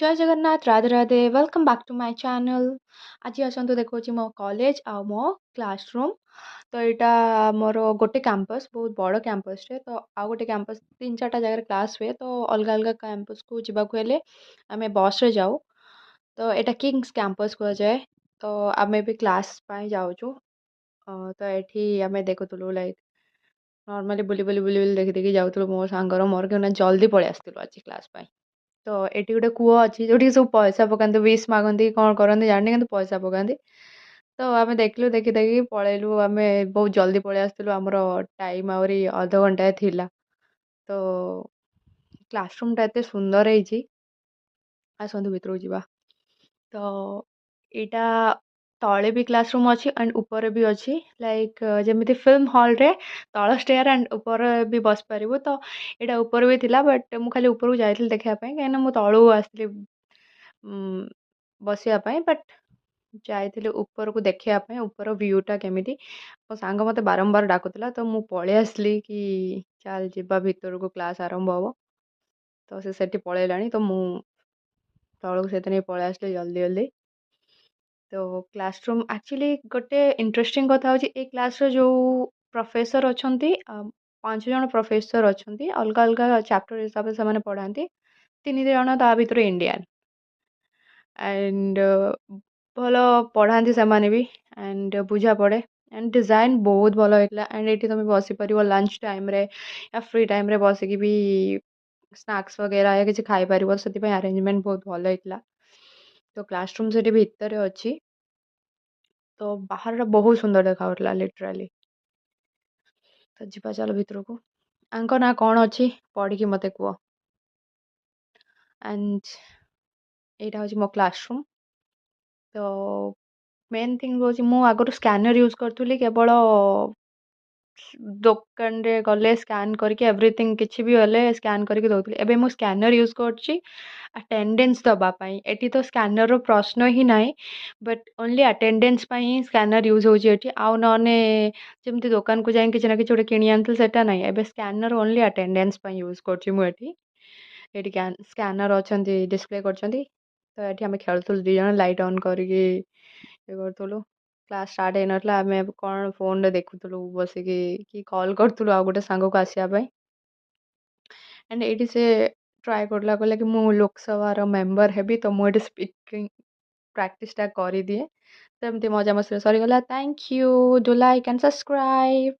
Jay Jagannath, Radhe Radhe. Welcome back to my channel. ଆଜି ଆସନ୍ତୁ ଦେଖାଉଛି ମୋ କଲେଜ ଆଉ ମୋ କ୍ଲାସରୁମ୍। ତ ଏଇଟା ମୋର ଗୋଟେ କ୍ୟାମ୍ପସ୍, ବହୁତ ବଡ଼ କ୍ୟାମ୍ପସ୍ଟେ। ତ ଆଉ ଗୋଟେ କ୍ୟାମ୍ପସ୍, ତିନି ଚାରିଟା ଜାଗାରେ କ୍ଲାସ୍ ହୁଏ। ତ ଅଲଗା ଅଲଗା କ୍ୟାମ୍ପସ୍କୁ ଯିବାକୁ ହେଲେ ଆମେ ବସ୍ରେ ଯାଉ। ତ ଏଇଟା କିଙ୍ଗସ୍ କ୍ୟାମ୍ପସ୍ କୁହାଯାଏ। ତ ଆମେ ବି କ୍ଲାସ୍ ପାଇଁ ଯାଉଛୁ। ତ ଏଠି ଆମେ ଦେଖୁଥିଲୁ, ଲାଇକ୍ ନର୍ମାଲି ବୁଲି ବୁଲି ବୁଲି ବୁଲି ଦେଖି ଦେଖି ଯାଉଥିଲୁ ମୋ ସାଙ୍ଗର ମୋର, କାହିଁକିନା ଜଲ୍ଦି ପଳେଇ ଆସିଥିଲୁ ଆଜି କ୍ଲାସ୍ ପାଇଁ। ତ ଏଠି ଗୋଟେ କୂଅ ଅଛି, ଯେଉଁଠିକି ସବୁ ପଇସା ପକାନ୍ତି, ୱିଶ୍ ମାଗନ୍ତି, କ'ଣ କରନ୍ତି ଜାଣିନି, କିନ୍ତୁ ପଇସା ପକାନ୍ତି। ତ ଆମେ ଦେଖିଲୁ, ଦେଖି ଦେଖି ପଳେଇଲୁ। ଆମେ ବହୁତ ଜଲ୍ଦି ପଳେଇ ଆସିଥିଲୁ, ଆମର ଟାଇମ୍ ଆହୁରି ଅଧଘଣ୍ଟାଏ ଥିଲା। ତ କ୍ଲାସରୁମ୍ଟା ଏତେ ସୁନ୍ଦର ହେଇଛି, ଆସନ୍ତୁ ଭିତରକୁ ଯିବା। ତ ଏଇଟା ତଳେ ବି କ୍ଲାସରୁମ୍ ଅଛି ଆଣ୍ଡ ଉପରେ ବି ଅଛି। ଲାଇକ୍ ଯେମିତି ଫିଲ୍ମ ହଲ୍ରେ ତଳ ଷ୍ଟେୟାର ଆଣ୍ଡ ଉପରେ ବି ବସିପାରିବୁ। ତ ଏଇଟା ଉପରେ ବି ଥିଲା, ବଟ୍ ମୁଁ ଖାଲି ଉପରକୁ ଯାଇଥିଲି ଦେଖିବା ପାଇଁ, କାହିଁକିନା ମୁଁ ତଳୁ ଆସିଥିଲି ବସିବା ପାଇଁ। ବଟ୍ ଯାଇଥିଲି ଉପରକୁ ଦେଖିବା ପାଇଁ ଉପର ଭ୍ୟୁଟା କେମିତି। ମୋ ସାଙ୍ଗ ମୋତେ ବାରମ୍ବାର ଡାକୁଥିଲା, ତ ମୁଁ ପଳେଇ ଆସିଲି କି ଚାଲ ଯିବା ଭିତରକୁ, କ୍ଲାସ୍ ଆରମ୍ଭ ହେବ। ତ ସେ ସେଠି ପଳେଇଲାଣି, ତ ମୁଁ ତଳକୁ ସେଥିପାଇଁ ପଳେଇ ଆସିଲି ଜଲ୍ଦି ଜଲ୍ଦି। ତ କ୍ଲାସରୁମ୍ ଆକ୍ଚୁଆଲି ଗୋଟେ ଇଣ୍ଟରେଷ୍ଟିଂ କଥା ହେଉଛି, ଏ କ୍ଲାସ୍ର ଯେଉଁ ପ୍ରଫେସର ଅଛନ୍ତି, ପାଞ୍ଚ ଜଣ ପ୍ରଫେସର ଅଛନ୍ତି, ଅଲଗା ଅଲଗା ଚାପ୍ଟର ହିସାବରେ ସେମାନେ ପଢ଼ାନ୍ତି। ତିନି ଜଣ ତା ଭିତରୁ ଇଣ୍ଡିଆନ୍ ଆଣ୍ଡ ଭଲ ପଢ଼ାନ୍ତି ସେମାନେ ବି, ଆଣ୍ଡ ବୁଝା ପଡ଼େ, ଆଣ୍ଡ ଡିଜାଇନ୍ ବହୁତ ଭଲ ହେଇଥିଲା। ଆଣ୍ଡ ଏଇଠି ତୁମେ ବସିପାରିବ ଲଞ୍ଚ ଟାଇମ୍ରେ ୟା ଫ୍ରି ଟାଇମ୍ରେ, ବସିକି ବି ସ୍ନାକ୍ସ ବଗେରା ୟା କିଛି ଖାଇପାରିବ। ସେଥିପାଇଁ ଆରେଞ୍ଜମେଣ୍ଟ ବହୁତ ଭଲ ହେଇଥିଲା। ତ କ୍ଲାସରୁମ୍ ସେଠି ଭିତରେ ଅଛି। ତ ବାହାରଟା ବହୁତ ସୁନ୍ଦର ଦେଖାଯାଉଥିଲା ଲିଟରାଲି। ତ ଯିବା ଚାଲ ଭିତରକୁ। ୟାଙ୍କ ନାଁ କ'ଣ ଅଛି ପଢ଼ିକି ମୋତେ କୁହ। ଆଣ୍ଡ ଏଇଟା ହେଉଛି ମୋ କ୍ଲାସରୁମ୍। ତ ମେନ୍ ଥିଙ୍ଗ ହେଉଛି, ମୁଁ ଆଗରୁ ସ୍କାନର୍ ୟୁଜ୍ କରୁଥିଲି। କେବଳ ଦୋକାନରେ ଗଲେ ସ୍କାନ୍ କରିକି ଏଭ୍ରିଥିଙ୍ଗ, କିଛି ବି ହେଲେ ସ୍କାନ୍ କରିକି ଦେଉଥିଲି। ଏବେ ମୁଁ ସ୍କାନର୍ ୟୁଜ୍ କରୁଛି ଆଟେଣ୍ଡାନ୍ସ ଦେବା ପାଇଁ। ଏଠି ତ ସ୍କାନର୍ର ପ୍ରଶ୍ନ ହିଁ ନାହିଁ, ବଟ୍ ଓନ୍ଲି ଆଟେଣ୍ଡାନ୍ସ ପାଇଁ ହିଁ ସ୍କାନର୍ ୟୁଜ୍ ହେଉଛି ଏଠି। ଆଉ ନହେଲେ ଯେମିତି ଦୋକାନକୁ ଯାଇକି କିଛି ନା କିଛି ଗୋଟେ କିଣି ଆଣିଥିଲି, ସେଇଟା ନାହିଁ। ଏବେ ସ୍କାନର୍ ଓନ୍ଲି ଆଟେଣ୍ଡାନ୍ସ ପାଇଁ ୟୁଜ୍ କରୁଛି ମୁଁ ଏଠି। ଏଠି ସ୍କାନର୍ ଅଛନ୍ତି, ଡିସପ୍ଲେ କରିଛନ୍ତି। ତ ଏଠି ଆମେ ଖେଳୁଥିଲୁ ଦୁଇ ଜଣ, ଲାଇଟ୍ ଅନ୍ କରିକି ଇଏ କରୁଥିଲୁ। କ୍ଲାସ୍ ଷ୍ଟାର୍ଟ ହେଇନଥିଲା, ଆମେ କ'ଣ ଫୋନ୍ରେ ଦେଖୁଥିଲୁ ବସିକି କି କଲ୍ କରୁଥିଲୁ ଆଉ ଗୋଟେ ସାଙ୍ଗକୁ ଆସିବା ପାଇଁ। ଆଣ୍ଡ ଏଇଠି ସେ ଟ୍ରାଏ କରୁଥିଲା, କହିଲା କି ମୁଁ ଲୋକସଭାର ମେମ୍ବର ହେବି, ତ ମୁଁ ଏଠି ସ୍ପିକିଂ ପ୍ରାକ୍ଟିସଟା କରିଦିଏ। ତ ଏମିତି ମଜାମସ୍ତିରେ ସରିଗଲା। Thank you, do like and subscribe.